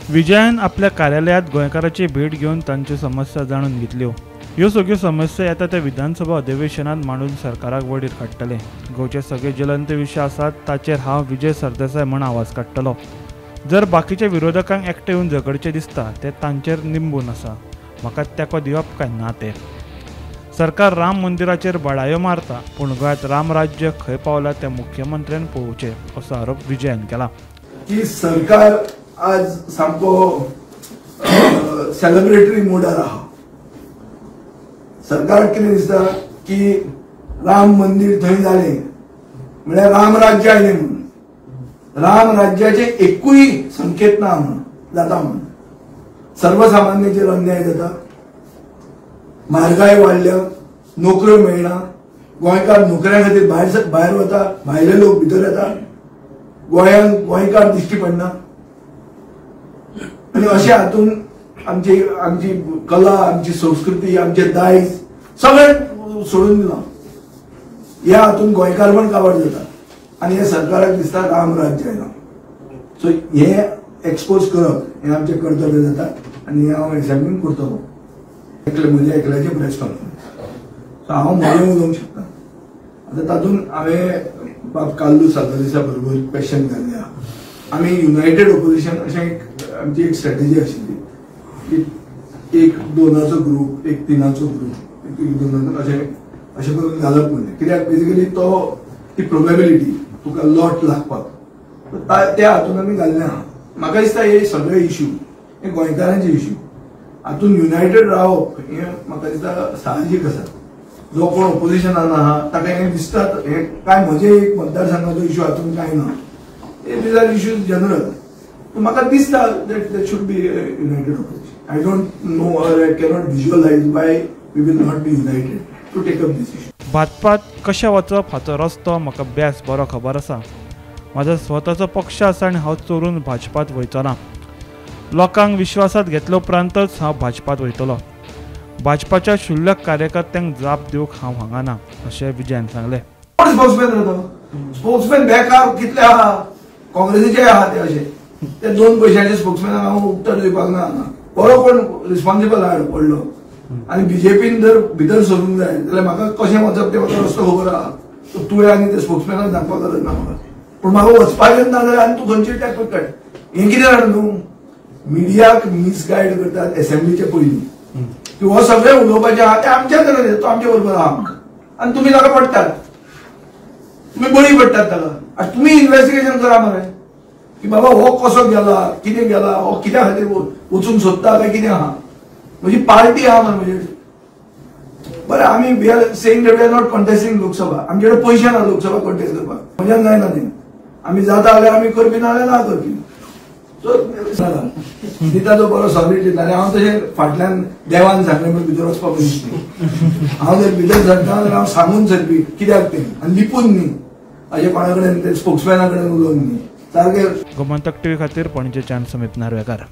विजयान आपल्या कार्यालयात गोंयकाराची भेट घेवन तांच्यो समस्या जाणून घेतल्यो. ह्यो सगळ्यो समस्या येता त्या विधानसभा अधिवेशनात मांडून सरकाराक वडीर काडटले. गोंयचे सगळे ज्वलंत विशय आसात ताचेर हांव विजय सरदेसाय म्हूण आवाज काडटलो. जर बाकीच्या विरोधकांक एकटे येवन झगडचें दिसता तें तांचेर निंबून आसा, म्हाका तेंको दिवप काय ना तें. सरकार राम मंदिराचेर बडायो मारता पूण गोंयांत रामराज्य खंय पावला तें मुख्यमंत्र्यान पळोवचें असो आरोप विजयान केला. की सरकार आज सामको सेलिब्रेटरी मोडार आहा. सरकाराक कितें दिसता की राम मंदिर थंय जालें म्हळ्यार रामराज्य आयलें म्हणून, रामराज्याचे एकूय संकेत ना म्हणून जाता म्हणून सर्वसामान्याचेर अन्याय जाता, म्हारगाय वाडल्या, नोकऱ्यो मेळना, गोंयकार नोकऱ्या खातीर भायर वता, भायले लोक भितर येता, गोंयांत गोंयकार दिश्टी पडना. आनी अशे हातून आमची आमची कला, आमची संस्कृती, आमचे दायज सगळें सोडून दिलां. ह्या हातून गोंयकारपण काबार जाता आनी हे सरकाराक दिसता रामराज्य आयलां. सो हे एक्सपोज करप हें आमचें कर्तव्य जाता आनी हें हांव एग्जामीन करतलो. एकले म्हज्या एकल्याचे प्रेस कॉन्फरन्स, सो हांव म्हजें उलोवंक शकता. आतां तातूंत हांवें बाब कार्लूस साल्वादिसा बरोबर क्वेश्चन घाल्लें आहा. आमी युनायटेड ओपोजिशन अशें एक आमची एक स्ट्रेटेजी आशिल्ली की एक दोनाचो ग्रूप, एक तिनाचो ग्रूप, एक दोनाचो अशें अशें करून घालप. म्हणजे कित्याक बेजिकली तो ती प्रोबेबिलिटी तुका लॉट लागपाक त्या हातून आमी घाल्लें आहा. म्हाका दिसता हे सगळे इश्यू हे गोंयकारांचे इश्यू, हातून युनायटेड रावप हें म्हाका दिसता साहजीक आसा. जो कोण ओपोजिशनान आहा ताका हें दिसता हें काय म्हजें एक मतदारसंघाचो इश्यू हातून कांय ना, these are issues general. म्हाका दिसता that that should be united opposition. I don't know or I cannot visualise why we will not be united to take up this issue. भाजपात कशें वचप हाचो रस्तो म्हाका बेस बरो खबर आसा. म्हाजो स्वताचो पक्ष आसा आनी हांव चोरून भाजपात वयचो ना. लोकांक विश्वासात घेतले उपरांतच हांव भाजपात वयतलो. भाजपाच्या क्षुल्लक कार्यकर्त्यांक जाप दिवंक हांव हांगा ना अशें विजयान सांगलें. स्पोक्समॅन रावता, स्पोक्समॅन बेकार कितले आहा, काँग्रेसीचे आहा ते अशे ते 2 पयशांचे स्पोक्समॅनाक हांव उत्तर दिवपाक ना. बरो कोण रिस्पॉन्सिबल आहा व्हडलो आनी बीजेपीन जर भितर सरूंक जाय जाल्यार म्हाका कशें वचप तें म्हाका रस्तो खबर आहा. तुवें आनी ते स्पोक्समॅनाक सांगपाक गरज ना म्हाका. पूण म्हाका वचपाचें ना जाल्यार आनी तूं खंयची टॅप काड. हें कितें जाणा न्हू, मिडियाक मिसगायड करतात एसेंब्लीचे पयलीं की हो सगळें उलोवपाचें आहा तें आमच्याच जाणां, तो आमचे बरोबर आहा आनी तुमी ताका पडटात, तुमी बळी पडटात ताका. आनी तुमी इन्वेस्टिगेशन करा मरे की बाबा हो कसो गेला, कितें गेला, हो कित्या खातीर वचूंक सोदता काय कितें आहा, म्हजी पार्टी आहा मरे म्हजे. बरें, आमी we are saying that we are not contesting Lok Sabha. आमचे कडेन पयशे ना लोकसभा कॉन्टेस्ट करपाक, म्हज्यान जायना तें. आमी जाता जाल्यार आमी करपी, ना जाल्यार ना करपी. सो दिता तो बरो सॉलिड दिता. आनी हांव तशें फाटल्यान देवान सांगलें म्हूण भितर वचपाक मनीस न्ही. हांव जर भितर सरता जाल्यार हांव सांगून सरपी कित्याक तें, आनी लिपून न्ही, अशें कोणा कडेन ते स्पोक्समॅना कडेन उलोवन न्ही सारकें. गोमंतक टीव्ही खातीर पणजेच्यान समीप नार्वेकार.